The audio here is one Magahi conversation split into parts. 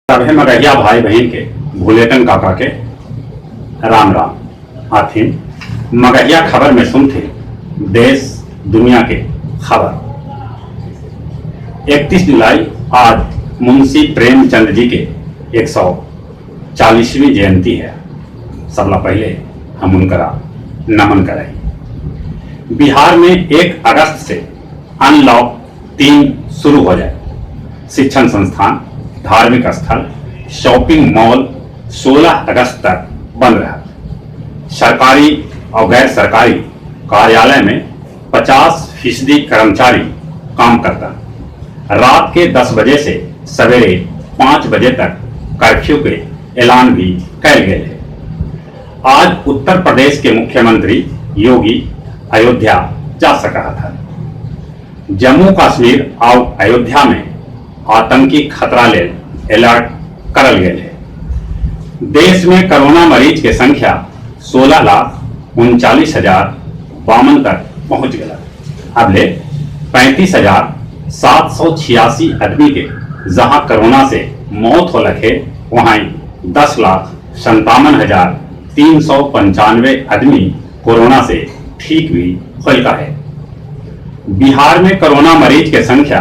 सभे मगहिया भाई बहिन के भुलेटन काका के राम राम। आथिन मगहिया खबर में सुनथे देश दुनिया के खबर। 31 जुलाई आज मुंशी प्रेमचंद जी के 140वीं जयंती है। सबला पहले हम उनकरा नमन करें। बिहार में 1 अगस्त से अनलॉक 3 शुरू हो जाए। शिक्षण संस्थान, धार्मिक स्थल, शॉपिंग मॉल 16 अगस्त तक बंद रहा। सरकारी और गैर सरकारी कार्यालय में 50% कर्मचारी काम करता। रात के 10 बजे से सवेरे 5 बजे तक कर्फ्यू के ऐलान भी कैल गए है। आज उत्तर प्रदेश के मुख्यमंत्री योगी अयोध्या जा सका था। जम्मू कश्मीर और अयोध्या में आतंकी खतरा ले अलर्ट करल गए है। देश में कोरोना मरीज के संख्या 16,39,052 तक पहुंच गया। अब ले 35,786 आदमी के जहां कोरोना से मौत हो लखे, वहां 10,57,395 आदमी कोरोना से ठीक भी होल का है। बिहार में कोरोना मरीज के संख्या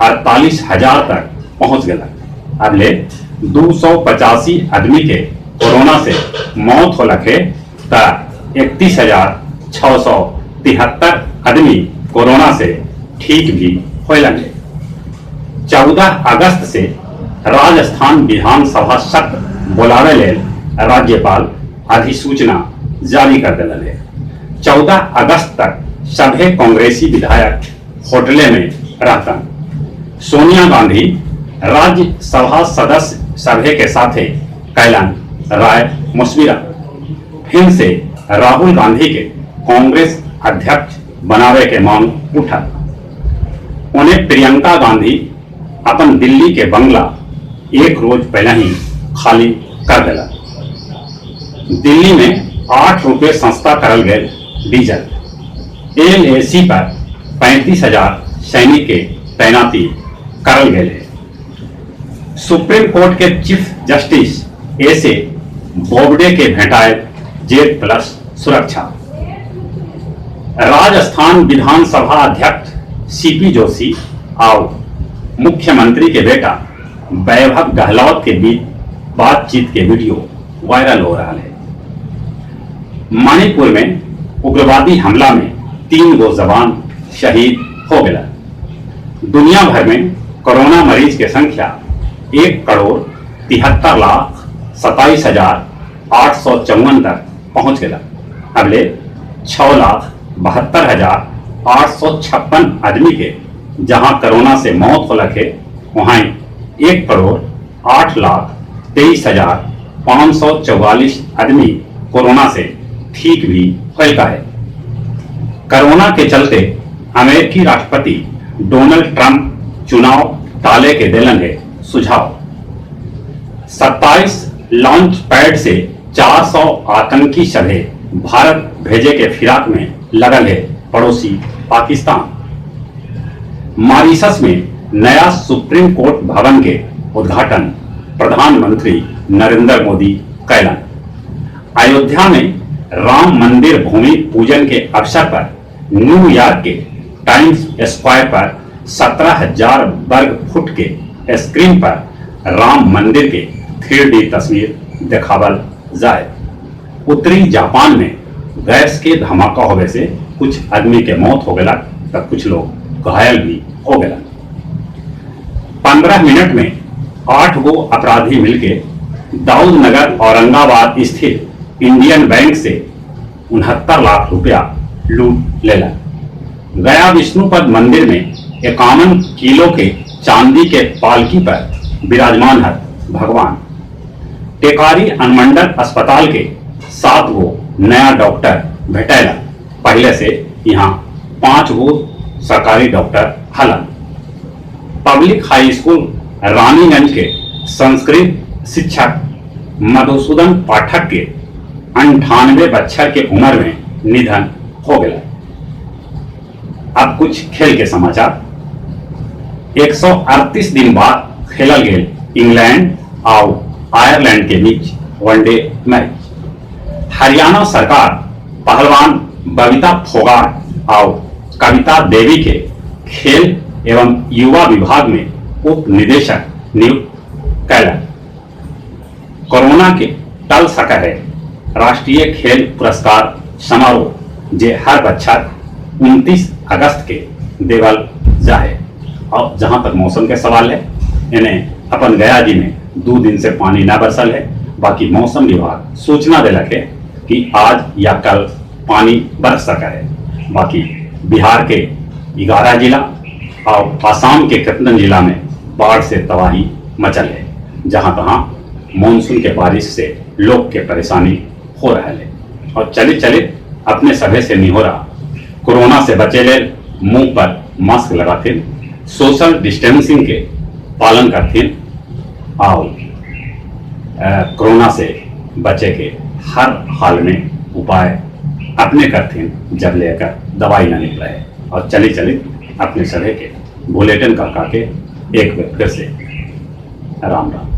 48,000 तक पहुंच गया। अब ले 285 आदमी के कोरोना से मौत हो लखे त 31,673 आदमी कोरोना से ठीक भी होए लगे। 14 अगस्त से राजस्थान विधानसभा सत्र बुलावे लेल राज्यपाल अधिसूचना जारी कर दिल है। 14 अगस्त तक सभे कांग्रेसी विधायक होटले में रहतन। सोनिया गांधी राज्यसभा सदस्य सभे के साथे कैलन राय मशविरा। फिर से राहुल गांधी के कांग्रेस अध्यक्ष बनावे के मांग उठा। उन्हें प्रियंका गांधी अपन दिल्ली के बंगला एक रोज पहले ही खाली कर दिला। दिल्ली में 8 रुपये सस्ता करल गए डीजल। एलएसी पर 35,000 सैनिक के तैनाती करल गए है। सुप्रीम कोर्ट के chief justice S A Bobde के भेंटाए जेड प्लस सुरक्षा। राजस्थान विधानसभा अध्यक्ष सीपी जोशी और मुख्यमंत्री के बेटा वैभव गहलोत के बीच बातचीत के वीडियो वायरल हो रहा है। मणिपुर में उग्रवादी हमला में 3 गो जवान शहीद हो गया। दुनिया भर में कोरोना मरीज के संख्या 1,73,27,854 तक पहुंच गया। अगले 6,72,856 आदमी के जहां कोरोना से मौत हो लखे, वहां 1,08,23,544 आदमी कोरोना से ठीक भी होल का है। कोरोना के चलते अमेरिकी राष्ट्रपति डोनाल्ड ट्रंप चुनाव टाले के दिलन है सुझाव। 27 लॉन्च पैड से 400 आतंकी सभे भारत भेजे के फिराक में लगल है पड़ोसी पाकिस्तान। मॉरिशस में नया सुप्रीम कोर्ट भवन के उद्घाटन प्रधानमंत्री नरेंद्र मोदी कैलन। अयोध्या में राम मंदिर भूमि पूजन के अवसर पर न्यूयॉर्क के टाइम्स स्क्वायर पर 17,000 वर्ग फुट के स्क्रीन पर राम मंदिर के 3D तस्वीर दिखावल जाए। उत्तरी जापान में गैस के धमाका होवे से कुछ आदमी के मौत हो गया तो कुछ लोग घायल भी हो गया। 15 मिनट में 8 गो अपराधी मिलके दाऊद नगर औरंगाबाद स्थित इंडियन बैंक से 69 लाख रुपया लूट लेला। गया विष्णुपद मंदिर में 51 किलो के चांदी के पालकी पर विराजमान है भगवान। टेकारी अनुमंडल अस्पताल के 7 गो नया डॉक्टर भेटैला। पहले से यहाँ 5 गो सरकारी डॉक्टर हलन। पब्लिक हाई स्कूल रानीगंज के संस्कृत शिक्षक मधुसूदन पाठक के 98 बच्चर के उम्र में निधन हो गया। अब कुछ खेल के समाचार। 138 दिन बाद खेलल गेल इंग्लैंड आउ आयरलैण्ड के बीच वनडे मैच। हरियाणा सरकार पहलवान बबीता फोगाट आउ कविता देवीके खेल एवं युवा विभागमे उप निदेशक नियुक्त कैलक। कोरोना के टल सकहे राष्ट्रीय खेल पुरस्कार समारोह जे हर बच्छर 29 अगस्त के देवल जाहे। और जहां तक मौसम के सवाल है, इन्हें अपन गया जी में 2 दिन से पानी ना बरसल है। बाकी मौसम विभाग सूचना देलक है कि आज या कल पानी बरस सका है। बाकी बिहार के 11 जिला और आसाम के कितने जिला में बाढ़ से तबाही मचल है, जहां तहां मानसून के बारिश से लोग के परेशानी हो रहा है। और चले चले अपने सभे से नहीं हो रहा, कोरोना से बचे ले मुंह पर मास्क लगाथिन, सोशल डिस्टेंसिंग के पालन करथिन और कोरोना से बचे के हर हाल में उपाय अपने करथिन जब लेकर दवाई न निकले है। और चले चले अपने सभे के बुलेटिन का के एक बार फिर से राम राम।